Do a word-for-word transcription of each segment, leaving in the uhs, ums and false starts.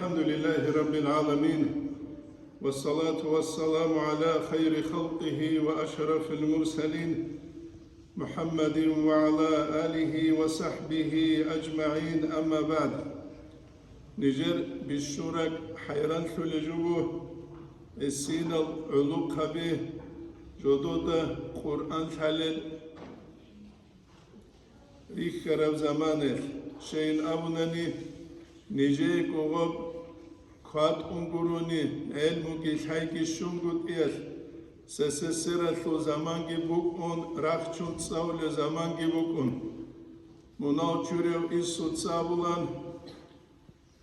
الحمد لله رب العالمين، والصلاة والسلام على خير خلقه وأشرف المرسلين، محمد وعلى آله وصحبه أجمعين، أما بعد. Нижер бищун ракӀ хӀайранлъулел жуго гӀисинал гӀулухъаби жодода Къуръан лъалел рихьараб заманаялъ. Щайин абунани, нижее гугъаб кватӀун гурони, гӀелмуги лъайги щунгутӀиялъ, СССР-алъул заманги букӀун, рахчун цӀалулел заманги букӀун. Мунал чурав инсуца абулан,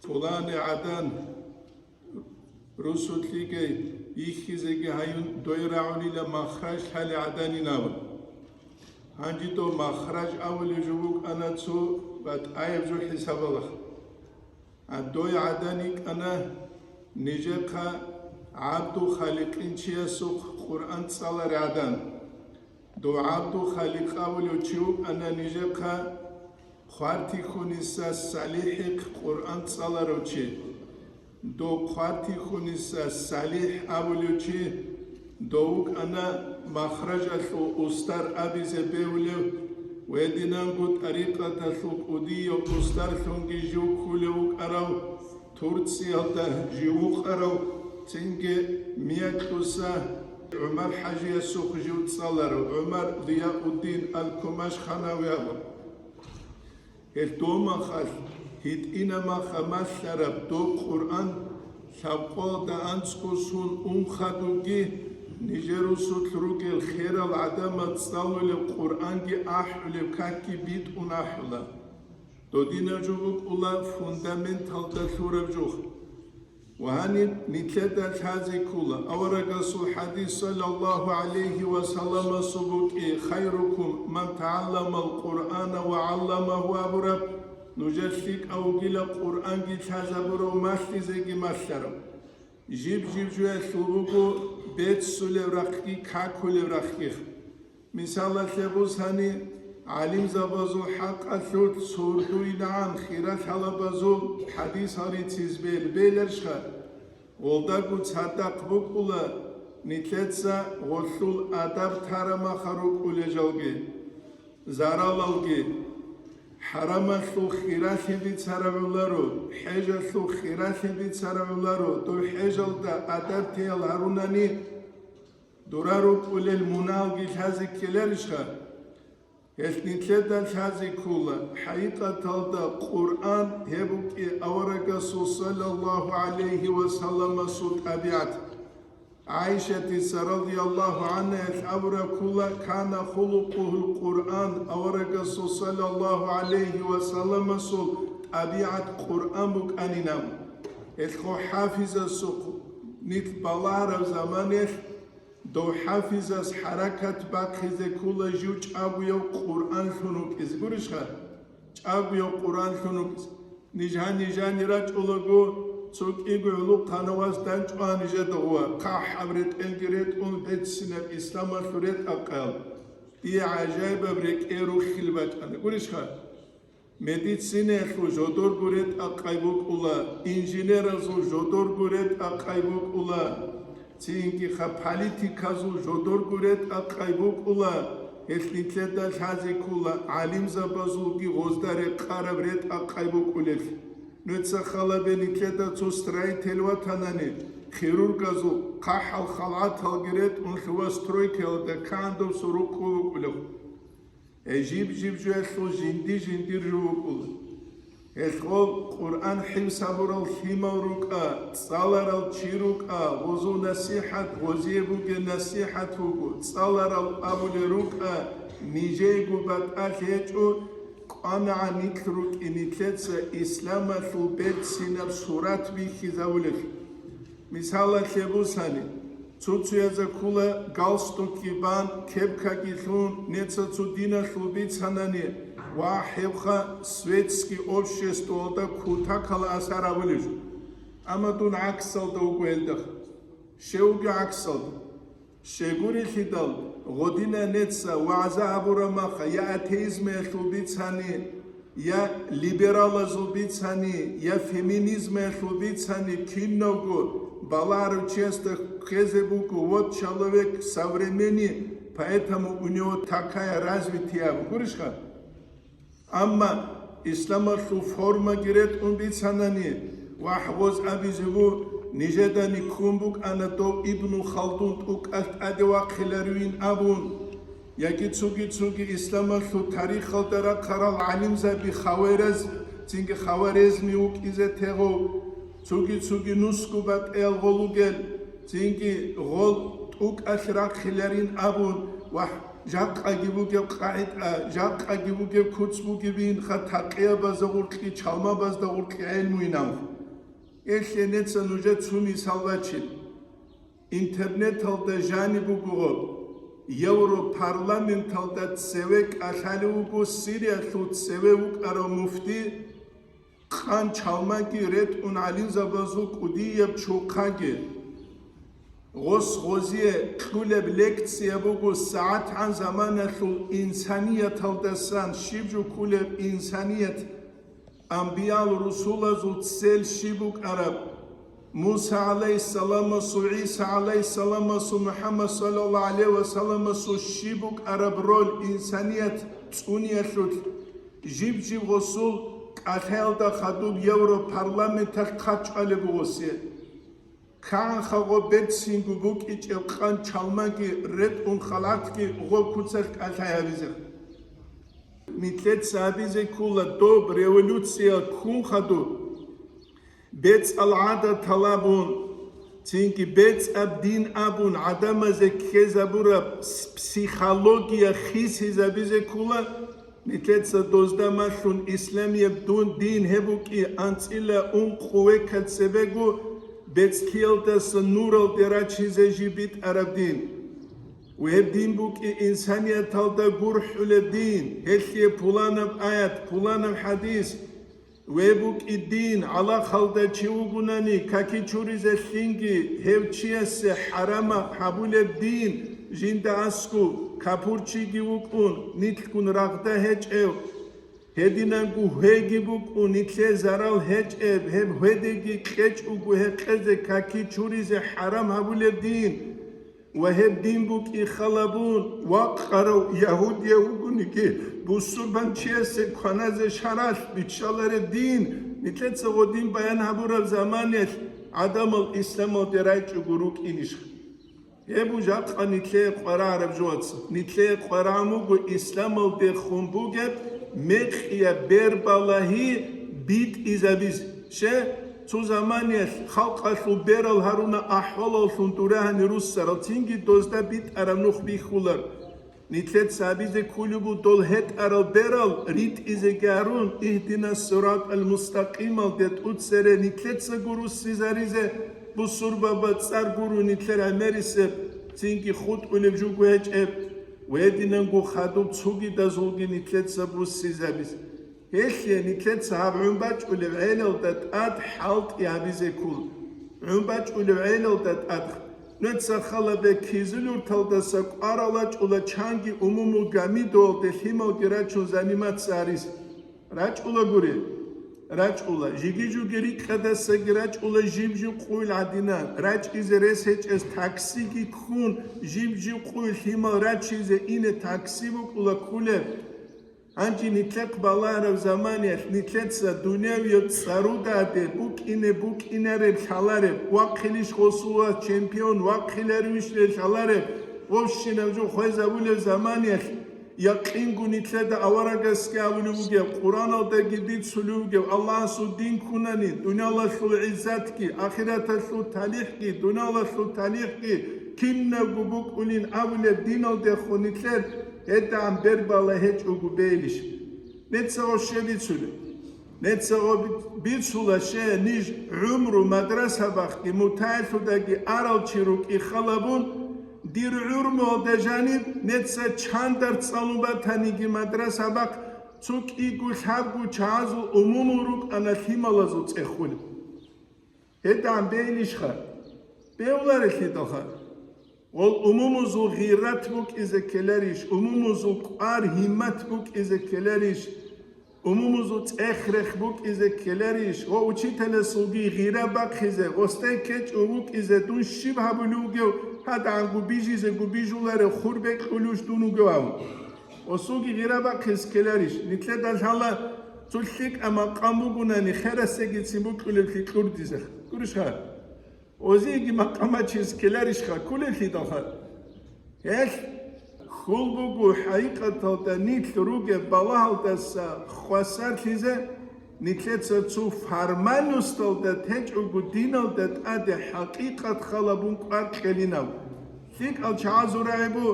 пулани гӀадан русулъиги йихьизеги гьаюн дой рагӀулила махраж лъали гӀаданин абун. Гьанже дов махраж абулев жо букӀана цо батӀаяб жо хӀисабалахъ. А дой гӀадан йикӀана нижехъа ГӀабду Халикъин чиясухъ Къуръан цӀаларай гӀадан. Дов ГӀабду Халикъ абулев чи вукӀана нижехъа Хъвартихьуниса СалихӀихъ Къуръан цӀаларав чи. Дов Хъвартихьуниса СалихӀ абулев чи, дов вукӀана махражалъул устар абизе бегьулев ва гьединанго тӀарикъаталъул кӀудияв устарлъунги жив ккулев вукӀарав, Турциялда жив вукъарав, цинги Миякьуса ГӀумар-хӀажиясухъ жив цӀаларав ГӀумар Зияуддин ал-Кумашханави абун. Гьелъ дов махалъ, гьитӀина маха малъараб доб Къуръан лъабкъоялда анцӀго сон ун хадубги, нижер русулъ ругел херал гӀадамаз цӀалулеб Къуръанги ахӀулеб какги битӀун ахӀула. Додинаб жо букӀула фундаменталда лъураб жо. Ва гьаниб нилъеда лъазе ккола аварагасул хӀадис, саллаллагьу гӀалайгьи ва салламасул букӀи: «Хайрукум ман тагӀалламал Къуръана ва гӀалламагьу», абураб, нужер лъикӀав вугила Къуръанги лъазабурав, малъизеги малъарав. Жиб-жиб жоялъул буго беццулеб рахъги какулеб рахъги. Мисалалъе бусани, гӀалимзабазул хӀакъалъулъ сордуйилан хиралъалабазул хӀадисал рицин бел-, беларищха? Гъолдаго цадахъ букӀула нилъеца гъолъул адаб тарамаха рукӀулел жалги, заралалги. ХӀарамалъул хиралъи бицараб гӀоларо, хӀежалъул хиралъи бицараб гӀоларо, дов хӀежалда адаб тейал гьарунани, дура рукӀулел муналги лъазе ккеларищха? Гьелъ нилъеда лъазе ккола, хӀакъикъаталда Къуръан гьеб букӀи аварагасул, саллаллагьу гӀалайгьи ва салламасул, тӀабигӀат. ГӀайшатица, радияллагьу гӀангьаялъ, абураб ккола: «Кана хулукъугьул Къуръан», аварагасул, саллаллагьу гӀалайгьи ва салламасул, тӀабигӀат Къуръан букӀанин абун. Гьелъго хӀафизасухъ нилъ балагьараб заманаялъ дов хӀафизас хӀаракат бахъизе ккола жив чӀагояв Къуръан лъун вукӀизе. Гурищха? ЧӀагояв Къуръан лъун вукӀизе. Ниж гьанив жанир рачӀулаго, цо кӀиго гӀулухъанав вас данчӀван нижеда гъува, хъахӀаб ретӀелги ретӀун, беццинаб исламалъул ретӀа-къайил. Дие гӀажаибаб рекӀее рухьил бачӀана. Гурищха? Медицинаялъул жодорго ретӀа-къай букӀула, инженеразул жодорго ретӀа-къай букӀула, цинги-ха политиказул жодорго ретӀа-къай букӀула, гьелъ нилъеда лъазе ккола гӀалимзабазулги гъозда рекъараб ретӀа-къай букӀулел. Нуца халабе нилъеда цо строитель ватанани, хирургазул хъахӀал халгӀаталги ретӀун лъугьа стройкаялда кандов сурукъу букӀулев. Гьей жиб-жиб жоялъул жинди-жиндир жо вукӀула. Гьелъ гъоб Къуръан хӀифз гьабурал лъимал рукӀа, цӀаларал чи рукӀа, гъозул насихӀат, гъозие бугеб насихӀат вуго, цӀаларал абулел рукӀа, нижейго батӀалъи гьечӀо, кӀванагӀан нилъ рукӀин нилъеца исламалъул берцинаб сурат бихьизабулелъул. Мисалалъе бусани, цо-цоязда ккола галстукги бан, кепкаги лъун, неца цо диналъул бицанани ва гьебха светский обществоялда кутакалда асар гьабулеб жо. Амма дун гӀаксалда вуго гьелда. Щай вугев гӀаксалда? Щайгурелъидал, гъодина неца вагӀза гьабураб маха я атеизмаялъул бицани, Я либералазул бицани, я феминизмаялъул бицани, кинавго балагьарав чиясда ккезе буго: «Вот человек современный, поэтому у него такая развитая», гурищха? Амма исламалъул формаги ретӀун бицанани, вагь, гъоз абизе буго, нижедани ккун букӀана дов Ибну Халдун тӀукӀалъ тӀаде вахъиларивин абун, яги цоги-цоги исламалъул тарихалда рахъарал гӀалимзаби Хавайраз, цинги Хаварезми вукӀизе тегъов, цоги-цоги нусго батӀиял гъол вугел, цинги гъол тӀукӀалъ рахъиларин абун, вагь, жакъаги бугеб къагӀида, жакъаги бугеб куц бугебин, ха такъиябазда гъуркьи, чалмабазда гъуркьи гӀелмуйин абун. Элъе неца нужер цо мисал бачил. Интернеталда жаниб буго гъоб, Европарламенталда цеве кӀалъалев вуго Сириялъул цеве вукӀарав муфти, къан чалмаги ретӀун гӀалимзабазул кӀудияб чурхъаги. Гъос гъозие кьулеб лекция буго сагӀатгӀан заманалъул инсанияталдасан щиб жо ккулеб инсаният. Амбиял-русулазул цел щиб букӀараб? Муса гӀалайгьиссаламасул, ГӀиса гӀалайгьиссаламасул, МухӀаммад саллаллагьу гӀалайгьи вассаламасул щиб букӀараб роль инсаният цӀуниялъулъ? Жиб-жиб гъосул кӀалъаялда хадуб Европарламенталъ хъат чӀвалеб буго гъосие. КагӀанха гъо берцинго букӀичӀеб къан чалмаги ретӀун халатги гъо куцалъ кӀалъай гьабизе. Нилъеца гьабизе ккола доб революция ккун хадуб, бецӀал гӀадатал абун, цинги бецӀаб дин абун гӀадамазе ккезабураб с-, психология хисизабизе ккола. Нилъеца дозда малъун исламияб дун дин гьеб букӀи анцӀила ункъо векал цебего бецӀлъиялдаса нуралде рачизе жиб битӀараб дин. Ва гьеб дин букӀи инсанияталда гурхӀулеб дин, гьелъие пуланаб аят, пуланаб хӀадис, ва гьеб букӀи дин, гӀалахалда чи вугунани, каки чуризе лъинги, гьев чиясе хӀарамаб гьабулеб дин, жинда аскӀов, капурчиги вукӀун, нилъгун рагъда гьечӀев, гьединанго гьвеги букӀун, нилъее зарал гьечӀеб, гьеб гьведеги кьечӀого гьекъезе каки чуризе хӀарам гьабулеб дин. Ва гьеб дин букӀи халабун, вакъарав ягьудияв вугониги, бусурбанчиясе кваназе шаралъ биччалареб дин, нилъеца гъодин баян гьабураб заманалъ гӀадамал исламалде райчӀого рукӀинищха? Гьеб жакъа нилъее къварагӀараб жо, вацал. Нилъее къварагӀун буго исламалдехун бугеб мекъияб бербалагьи битӀизабизе. Ще, цо заманиялъ халкъалъул берал гьаруна ахӀвалаллъун дурагьани руссарал, цинги дозда битӀараб нух бихьулар. Нилъеца гьабизе кколеб буго дол гьетӀарал берал ритӀизеги гьарун, «Игьдинас сиратал мустакъималде» тӀуцере нилъецаго руссизаризе, бусурбаба цӀар гуро нилъер гӀемерисеб, цинги хутӀулеб жуго гьечӀеб, ва гьединанго хадуб цогидазулги нилъеца буссизабизе. Гьелъие нилъеца гьаб гӀун бачӀулеб гӀелалда тӀад хӀалтӀи гьабизе ккола. ГӀун бачӀулеб гӀелалда тӀад нуца халабе Кизилюрталдаса кӀварал рачӀула чанги умумул гамидуалде лъималги рачун заниматься гьаризе. РачӀула гури. РачӀула. Жиги-жуги рикӀкӀадасаги рачӀула жиб-жиб къуйл гӀадинан. РачӀизе рес гьечӀес таксиги ккун, жиб-жиб къуйл лъимал рачизе ине такси букӀула кколеб. Гьанже нилъехъ балагьараб заманиялъ нилъеца дунявияб цӀарудаде букӀине букӀинареб лъалареб, вахъилищ гъосул вас чемпион, вахъиларивищ релъалареб, гъовщинаб жо хвезабулеб заманиялъ, якъинго нилъеда аварагасги абулев вугев, Къуръаналдаги бицулев вугев, Аллагьасул дин ккунани, дуниялалъул гӀиззатги, ахираталъул талихӀги, дуниялалъул талихӀги кинабго букӀулин абулеб диналдехун нилъер гьедагӀан бербала гьечӀого бейилищ? Неца гъоще бицулеб? Неца гъо бицула, ще, ниж гӀумру мадрасабахъги мутагӀилъудаги арал чи рукӀи халабун, дир гӀурмуялда жаниб неца чандар цӀалун батаниги мадрасабахъ цо кӀиго-лъабго чагӀазул умумул рукӀана лъималазул цӀехулеб. ГьедагӀан бейилищха? Бегьуларелъидалха. Гъол умумузул гъират букӀизе ккеларищ, умумузул кӀвар-гьиммат букӀизе ккеларищ? Умумузул цӀех-рех букӀизе ккеларищ, ва учителасулги гъира бахъизе, гъосда ккечӀев вукӀизе, дун щиб гьабулев вугев, гьадагӀанго бижизего бижуларев хур бекьулевищ дун вугев абун? Гъосулги гъира бахъизе ккеларищ? Нилъеда лъала цо лъикӀаб макъам бугунани, херасегицин букӀулеблъи кьурдизе. Гурищха? Озиеги макъамачизе ккеларищха кколеблъидалха? Гьелъ хьул буго, хӀакъикъаталда нилъ ругеб балагьалдаса хвасарлъизе, нилъеца цо формальносталда течӀого диналда тӀаде хӀакъикъат халабун кӀвар кьелинаб. ЛъикӀал чагӀазул рагӀи бу,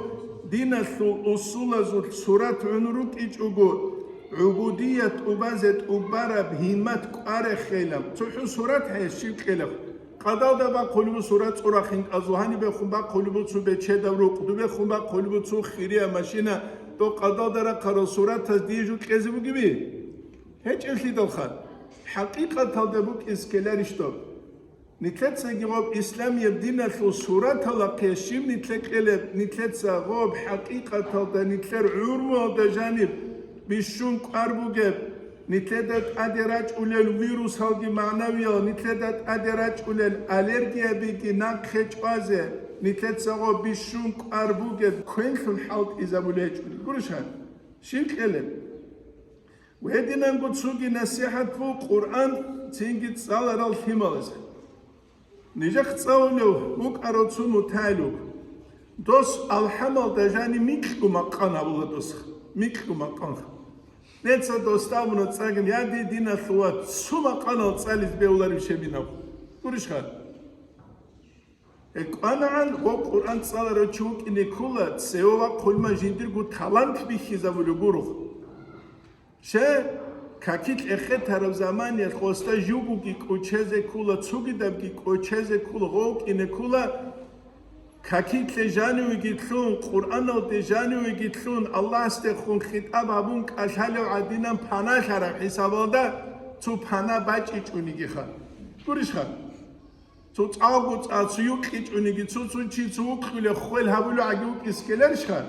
диналъул усулазул сурат гӀун рукӀичӀого, гӀубудият тӀубазе тӀубараб гьиммат кӀварехейилан. ЦохӀо сурат гьес щиб кьелеб? Къадалда бахъулеб бу сурат цӀурахъин кӀазу, гьанибехун бахъулеб бу цо бечедав рукъ, дубехун бахъулеб бу цо хирияб машина, дов къадалда рахъарал суратаз дие жо кьезе бугеби? ГьечӀеблъидалха, хӀакъикъаталда букӀизе ккеларищ доб? Нилъецаги гъоб исламияб диналъул сураталахъе щиб нилъе кьелеб, нилъеца гъоб хӀакъикъаталда нилъер гӀумруялда жаниб бищун кӀвар бугеб, нилъеда тӀаде рачӀулел вирусалги магӀнавиял, нилъеда тӀаде рачӀулел аллергиябиги нахъе чӀвазе, нилъеца гъоб бищун кӀвар бугеб квенлъун хӀалтӀизабулей гьечӀо. Гурищ гьаб? Щиб кьелеб? Гьединанго цоги насихӀат бу Къуръан цинги цӀаларал лъималазе. Нижехъ цӀалулев вукӀарав цо мутагӀил вуго. Дос алхӀамалда жани микьго макъан гьабула досха, микьго макъанха. Неца досда абуна цӀакъ: «Я, дир диналъул вац, цо макъанал цӀализе бегьуларищ гьеб?» Гурищха? ГьекӀанагӀан ва Къуръан цӀаларав чи вукӀине ккола, цеве вахъулма жиндирго талант бихьизабулеб гуро. Щай, какилъ эхетараб заманиялъ гъосда жугоги кӀочезе ккола, цогидабги кӀочезе ккола, гъов вукӀине ккола, какилъе жанивеги лъун, Къуръаналде жанивеги лъун, Аллагьасдехун хитӀаб гьабун кӀалъалев гӀадинан паналъараб хӀисабалда цо пана бачӀичӀонигиха. Гурищха? Цо цӀалго цӀа, цо юкьичӀониги, цо-цо чи цо вукьулев хвел гьабулев гӀаги вукӀизе ккеларищха?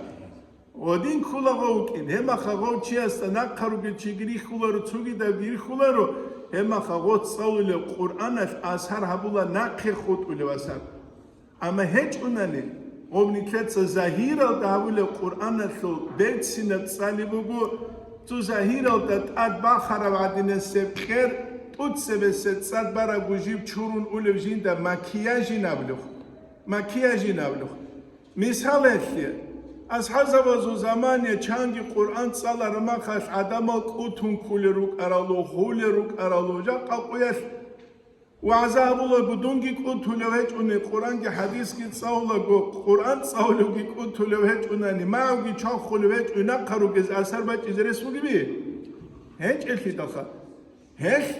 Гъодин ккола гъов вукӀин, гьебмаха гъов чиясда нахъа ругел чиги рихьуларо, цогидабги рихьуларо, гьебмаха гъоц цӀалулев Къуръаналъ асар гьабула нахъе хутӀулев асар. Амма гьечӀунани, гъоб нилъеца загьиралда гьабулеб Къуръаналъул берцинаб цӀали буго, цо загьиралда тӀад бахараб гӀадинасеб кьер, тӀуцебесеб цӀад барабго жиб чурун улев жинда макияжин абулев. Макияжин абулев. Мисал гьелъе, асхӀабзабазул замане чанги Къуръан цӀалараб махалъ гӀадамал кӀутун ккулел рукӀаралу, гьулел рукӀаралу, жакъа къуялъ вагӀза гьабулаго дунги кӀутулев гьечӀони, Къуръанги хӀадисги цӀалулаго, Къуръан цӀалулевги кӀутулев гьечӀунани, магӀуги чвахулев гьечӀо, нахъа ругез асар бачӀизе рес бугеби? ГьечӀелъидалха. Гьелъ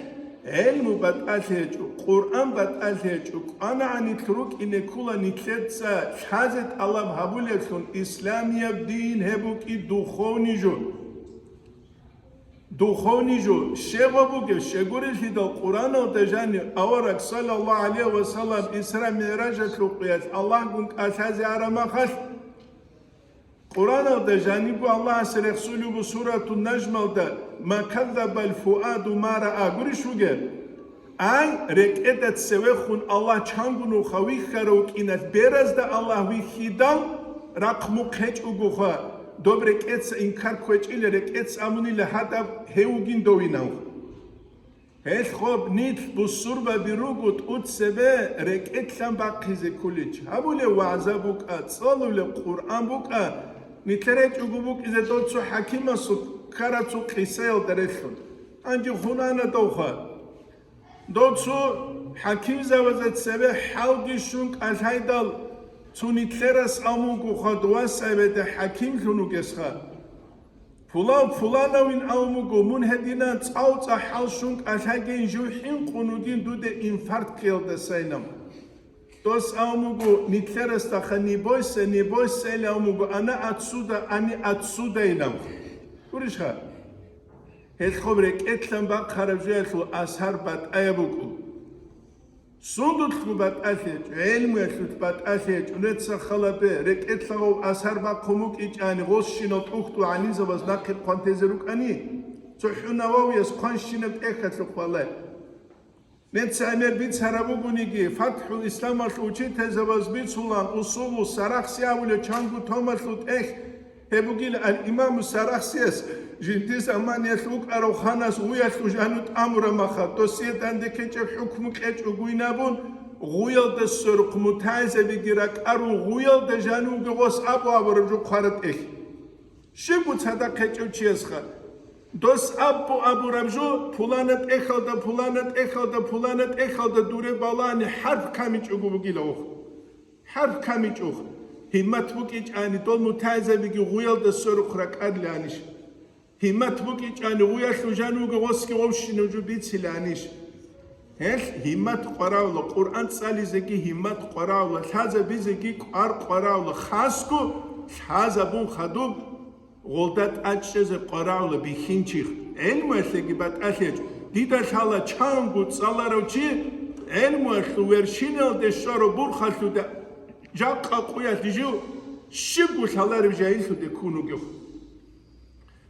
гӀелму батӀалъи гьечӀо, Къуръан батӀалъи гьечӀо, кӀванагӀанилъ рукӀине ккола нилъеца лъазе тӀалаб гьабулеблъун, исламияб дин гьеб букӀи духовный жо. Духовный жо, щегъо бугеб, щегурелъидал Къуръаналда жанив авараг, саллаллагьу гӀалайгьи ва саллам, Исра-МигӀражалъул къуялъ Аллагьгун кӀалъазе араб махалъ, Къуръаналда жанибго Аллагьас рехсулеб буго Суратун Нажмалда: «Ма каззабал фуаду ма раа», гурищ вугеб? Ай, рекӀеда цевехун Аллагь чанго нуха вихьарав вукӀиналъ, беразда Аллагь вихьидал, рахъ мухъ гьечӀогоха, доб рекӀеца инкар кквечӀила, рекӀеца абунила гьадаб гьев вугин довинав. Гьелъ гъоб нилъ бусурбаби руго тӀуцебе рекӀелъан бахъизе кколич. Гьабулеб вагӀза букӀа, цӀалулеб Къуръан букӀа, нилъер гьечӀого букӀизе дов цо хӀакимасул ккараб цо къисаялда релълъун. Гьанже хун ана довха. Дов цо хӀакимзабазе цебе хӀалги щун кӀалъайдал, цо нилъерас абун бугоха, дова Савида хӀакимлъун вугесха. Пулав пуланавин абун буго, мун гьединан цӀав-цӀа хӀал щун кӀалъайгейин жив хӀинкъун вугин, дуде инфаркт ккеялдасайинав. Дос абун буго, нилъерасдаха не бойся, не бойся или абун буго, она отсюда, они отсюда инав. Гурищха? Гьелъ гъоб рекӀелъан бахъараб жоялъул асар батӀаяб букӀу. Сундулъго батӀалъи гьечӀо, гӀелмуялъулъ батӀалъи гьечӀо, неца халабе, рекӀелъа гъов асар бахъун букӀичӀани, гъосщинал тӀухьдул гӀалимзабаз нахъе хъван тезе рукӀани, ЦохӀу Нававияс хъанщинаб тӀехьалъухъ валай. Нецц гӀемер бицараб бугониги, ФатхӀул Исламалъул учительзабаз бицулан, усулу сарахси абулев чанго томалъул тӀехь гьеб бугила. Ал-Имаму Сарахсияс жинди заманиялъ вукӀарав ханас гъуялъул жану тӀамураб махал, досие данде ккечӀеб хӀукму кьечӀого инабун, гъуялда сверухъ мутагӀилзабиги ракӀарун, гъуялда жанивги гъос абу абураб жо хъвараб тӀехь. Щибго цадахъ гьечӀев чиясха, дос абу абураб жо, пулана тӀехьалда, пулана тӀехьалда, пулана тӀехьалда дуре балани хӀарп камичӀого бугила гъох. ХӀарп камичӀого. Гьиммат букӀичӀани, дол мутагӀилзабиги гъуялда сверухъ ракӀариланищ? Гьиммат букӀичӀани, гъуялъул жанивги гъосги гъовщинав жо бициланищ? Гьелъ гьиммат къварагьула, Къуръан цӀализеги гьиммат къварагьула, лъазабизеги кӀвар къварагьула, хасго лъазабун хадуб, гъолда тӀачӀчӀезе къварагьула бихьинчихъ, гӀелмуялъеги батӀалъи гьечӀо. Дида лъала чанго цӀаларав чи гӀелмуялъул вершиналде щварав бурхалъуда, жакъа къуялъ жив щибго лъаларев жагьиллъуде ккун вугев.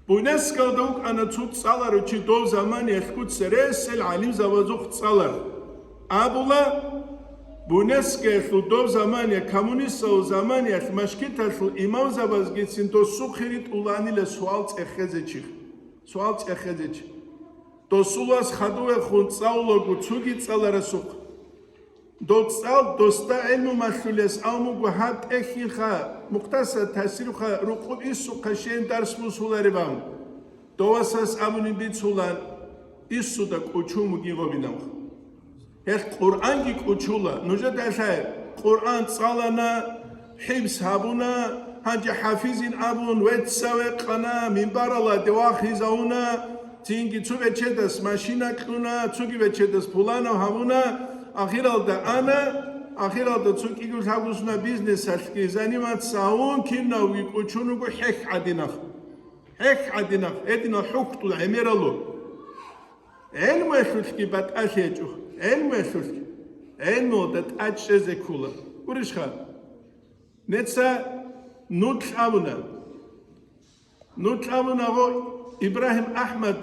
Буйнескалда вукӀана цо цӀаларав чи, дов заманиялъго цересел гӀалимзабазухъ цӀалар. Абула, Буйнескаялъул дов замания, коммунисталъул заманиялъ машгиталъул имамзабазгицин досухъе ритӀуланила суал цӀехезе чи. Суал цӀехезе чи. Досул вас хадувехун цӀалулаго цоги цӀаларасухъ. Дов цӀал досда гӀелму малъулес, ав муго гьаб тӀехьиха, мухтасар тассируха, рукъуб иссухъа щейин дарс бусулареб абун. Дов васас абунин бицулан, иссуда кӀучун бугин гъобинавха. Гьелъ Къуръанги кӀучула. Нужеда лъай, Къуръан цӀалана, хӀибс гьабуна, гьанже хӀафизин абун, веццаве къана, минбарала девахизавуна, цинги цо бечедас машина кьуна, цоги бечедас пуланав гьавуна, ахиралда ана, ахиралда цо кӀиго лъабусна бизнесалъги заниматься гьавун, кинавги кӀучун вуго хӀехь гӀадинах. ХӀехь гӀадинах, гьединал хӀухьдул гӀемералу. ГӀелмуялъулъги батӀалъи гьечӀо, гӀелмуялъулъги. ГӀелмуялда тӀад чӀезе ккола. Гурищха? Неца нуд абуна. Нуд абуна гъо Ибрагьим Ахмад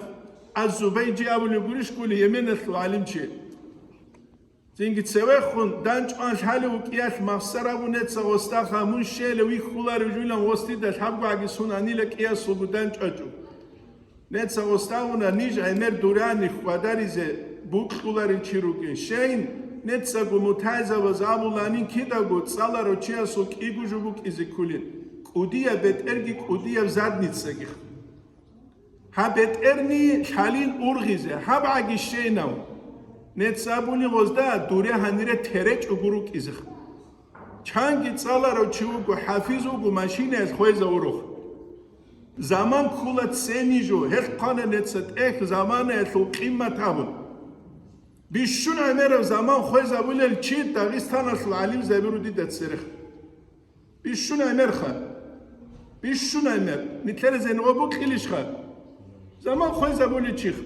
аз-Зубайджи абулев гурищ кколи, Йеменалъул гӀалимчи. Цинги цевехун данчӀван лъалев вукӀиялъ махсар абун неца гъосдаха, мун щейила вихьуларев жуйлан гъос дида лъабгогӀаги сун анила кӀиясулго данчӀвачӀо. Неца гъосдагъуна ниж гӀемер дурани хьвадаризе букьуларев чи рукӀин. Щейин, нецаго мутагӀилзабаз абуланин кидаго цӀаларав чиясул кӀиго жо букӀизе кколин, кӀудияб бетӀерги кӀудияб задницаги. Гьаб бетӀерни лъалин ургъизе, гьаб гӀаги щейнав. Неца абуни гъозда дуре гьанире теречӀого рукӀизех. Чанги цӀаларав чи вуго, хӀафиз вуго, машинаялъ хвезавурухъ. Заман ккула цени жо, гьелъ хъвана неца тӀехь заманаялъул къиммат абун. Бищун гӀемераб заман хвезабулел чи Дагъистаналъул гӀалимзаби ру дида церех. Бищун гӀемерха. Бищун гӀемер. Нилъеда зенигъо букьилищха? Заман хвезабуличих.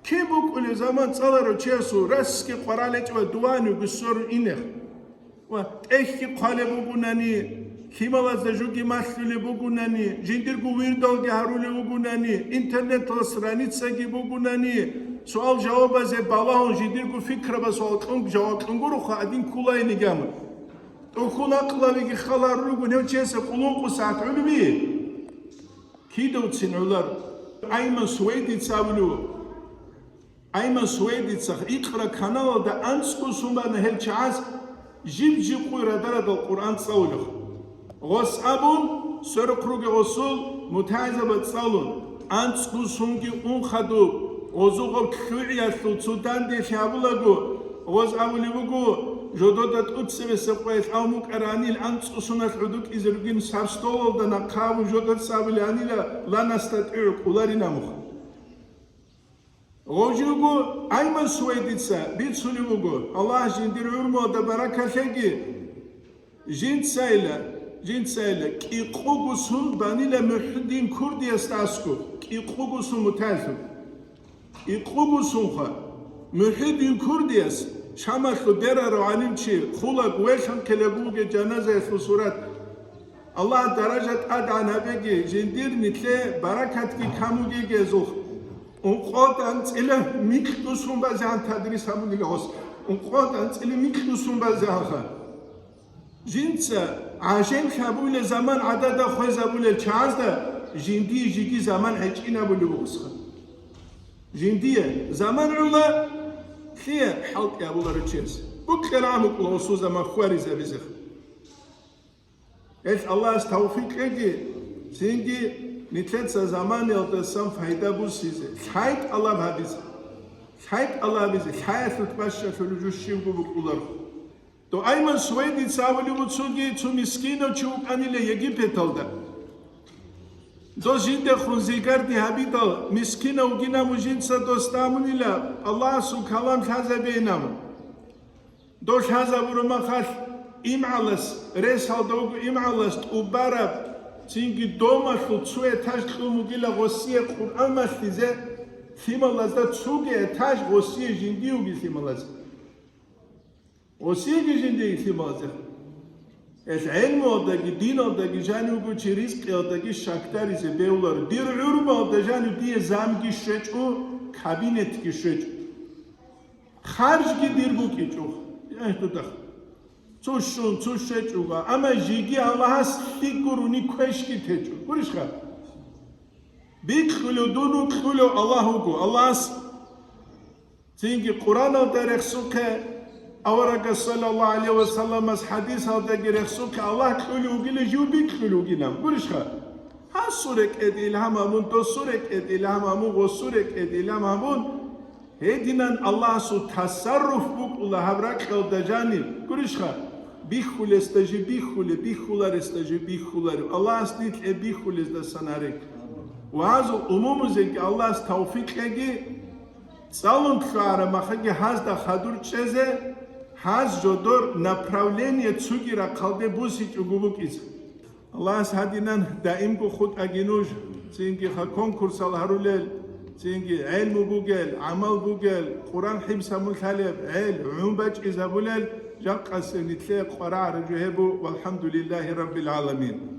Кин букӀулев заман цӀаларав чиясул расги къваралечӀ ва дуванивги сверун инех. Ва тӀехьги хъвалеб бугунани, лъималазда жуги малъулеб бугунани, жиндирго вирдалги гьарулев вугунани, интернеталъ страницаги бугунани, суал-жавабазе балагьун жиндирго фикрабаз суал кьун, жаваб кьун гуроха, гьадин ккулайинигамун. ТӀухьун акълавиги халарул ругун гьев чиясе къулункъу сагӀат гӀолуби? Кидавцин гӀолар? Айман Сувейдица абулев. Айман Сувейдицах икъра каналалда анцӀго сун бана гьел чагӀаз жиб-жиб къуй радарадал Къуръан цӀалулев. Гъос абун, сверухъ ругел гъосул мутагӀилзабаз цӀалун, анцӀго сунги ун хадуб, гъозул гъаб лъугӀиялъул цо данделъи гьабулаго, гъоз абулеб буго, жодода тӀуцебесеб къоялъ ав мукӀаранил анцӀго суналъ гӀодукӀизе ругин саб столалда нахъа абун жодоца абулеанила, ла настатӀигӀу, кӀоларин амуха. Гъов жи вуго, Айман Сувейдица бицунеб буго, Аллагь жиндир гӀумруялда баракат лъеги. Жинцайила, жинцайила, кӀикъуго сун банила МухӀиддин курдиясда аскӀоб, кӀикъуго сун муталъу. КӀикъуго сунха. МухӀиддин курдияс Шамалъул берарав гӀалимчи хъулаг велъанхъилаб бугеб жаназаялъул сурат. Аллагь даража тӀадегӀан гьабеги, жиндир нилъе баракатги камугеги гьезухъ. Ункъотан цӀила микьусун базегӀан тадрис гьабунила гъос. Ункъотан цӀила микьусун базегӀанха. Жинца гӀажен лъабула заман гӀадада хвезабулел чагӀазда жиндие жиги заман гӀечӀинабулеб бугосха. Жиндие заман гӀула лъие хӀалтӀи абуларо чияс. Букьараб гьаб букӀула гъосул заман хваризабизеха. Гьелъ Аллагьас тавфикъ кьеги, цинги нилъеца заманиялдасан пайда буссизе, лъай тӀалаб гьабизе, лъай тӀалабизе, лъаялъулъ бащалъулев жо щивго букӀуларо. Дугьайман Сувейдица абулеб буцуги цо мискинав чи вукӀанила Египеталда. Дос жиндехун зигарди гьабидал, мискинав вугинав жинца дос дамунила, Аллагьасул калам лъазабейинав. Дол лъазабураб махалъ имгӀалас, ресалда вуго имгӀалас тӀубараб, цинги домалъул цо этаж кьун бугила гъосие Къуръан малъизе, лъималазда цоги этаж гъосие жиндиеги лъималазе. Гъосиеги жиндиеги лъималазе. Гьелъ гӀелмуялдаги диналдаги жанив вуго чи ризкъиялдаги щакдаризе бегьуларо. Дир гӀурмалда жанив дие замги щвечӀо, кабинетги щвечӀо. Харжги дир букӀичӀо, гьедухъ. Цо щун, цо щвечӀого, амма жеги Аллагьас лъикӀ гурони квешги течӀо. Гурищха? Бикьулев дун вукьулев Аллагь вуго, Аллагьас. Цинги Къуръаналда рехсухъе, аварагас саллаллагьу гӀалайгьи ва салламас хӀадисалдаги рехсухъе, Аллагь кьулев вугила жив бикьулев вугилан. Гурищха? Гьасул рекӀеде илгьам гьабун, досул рекӀеде илгьам гьабун, гъосул рекӀеде илгьам гьабун, гьединан Аллагьасул тасарруф букӀула гьаб ракьалда жаниб. Гурищха? Бихьулесда жи бихьулеб, бихьуларесда жи бихьулареб. Аллагьас нилъ гьеб бихьулездасан гьарег. Ва гьазул умумузеги Аллагьас тавфикъ кьеги, цӀалун лъугӀараб махаги гьазда хадур чӀезе, гьаз жодор направление цуги рахъалде бусичӀого букӀизе. Аллагьас гьадинан даимго хутӀаги нуж, цинги ха конкурсал гьарулел, цинги гӀелму бугел, гӀамал бугел, Къуръан хӀибсабун лъалеб гӀел гӀун бачӀизабулел, жакъасеб нилъее къварагӀараб жо гьеб бу, валхӀамдулиллагьи раббил гӀаламин.